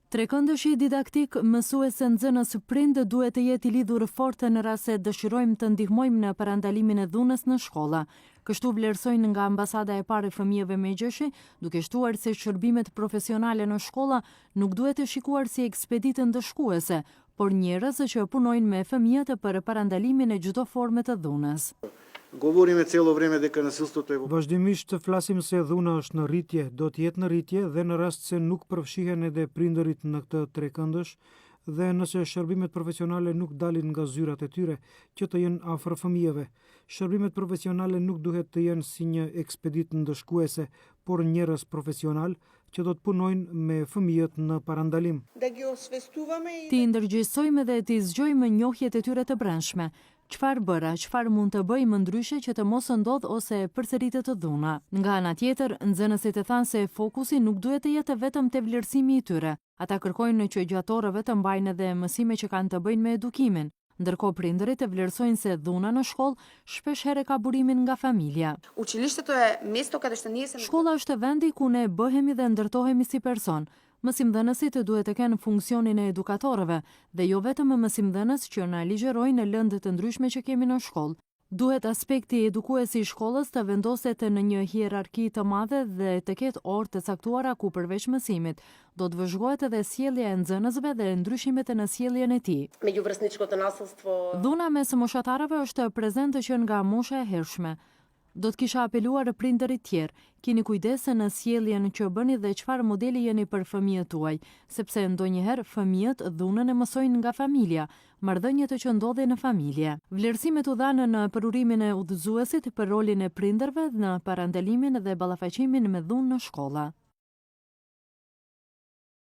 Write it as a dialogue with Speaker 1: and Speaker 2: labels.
Speaker 1: Trekëndëshi didaktik, mësues e nxënës prind duhet të jetë i lidhur fort në rast se dëshirojmë të ndihmojmë në parandalimin e dhunës në shkolla. Kështu vlerësojnë nga Ambasada e Parë e Fëmijëve Megjeshi, duke shtuar se shërbimet profesionale në shkolla nuk duhet të shikuar si ekspeditë ndëshkuese, por njerëz që punojnë me fëmijët për parandalimin e çdo forme të dhunës.
Speaker 2: Govorime celo vreme deka nasilството е во
Speaker 3: Vazhdimisht flasim se dhuna është në rritje, do të jetë në rritje dhe në rast se nuk përfshihen edhe prindërit në këtë trekëndësh dhe nëse shërbimet profesionale nuk dalin nga zyrat e tyre, që të jenë afër fëmijëve. Shërbimet profesionale nuk duhet të jenë si një ekspeditë ndëshkuese, por njerëz profesional që do të punojnë me fëmijët në parandalim.
Speaker 4: Да ги освестуваме и
Speaker 1: T'i ndërgjegjësojmë dhe t'i zgjojmë njohjet e tyre të brendshme. Çfarë bëra, çfarë mund të bëj më ndryshe që të mos ndodh ose përsëritet dhuna. Nga ana tjetër, nxënësit e thanë se fokusi nuk duhet të jetë vetëm te vlerësimi i tyre. Ata kërkojnë që gjatë orëve të mbajnë edhe mësime që kanë të bëjnë me edukimin. Ndërkohë prindërit e vlerësojnë se dhuna në shkollë shpesh herë ka burimin nga familja.
Speaker 5: Училиштето е место каде што ние се
Speaker 1: Shkolla është vendi ku ne bëhemi dhe ndërtohemi si person. Mësimdhënësit duhet të kenë funksionin e edukatorëve dhe jo vetëm mësimdhënës që na ligjërojnë lëndë të ndryshme që kemi në shkollë. Duhet aspekti edukues i shkollës të vendoset në një hierarki të madhe dhe të ketë orë të caktuara ku përveç mësimit do të vëzhgohet edhe sjellja e nxënësve dhe ndryshimet në sjelljen e tij.
Speaker 6: Меѓуврсничкото насилство.
Speaker 1: Dhuna mes moshatarëve është prezente që nga mosha e hershme. Do të kisha apeluar prindërit tjerë, kini kujdes në sjelljen që bëni dhe çfarë modeli jeni për fëmijët tuaj, sepse ndonjëherë fëmijët dhunën e mësojnë nga familja, marrëdhëniet që ndodhin në familje. Vlerësimet u dhanë në përurimin e udhëzuesit për rolin e prindërve në parandalimin dhe ballafaqimin me dhunë në shkolla.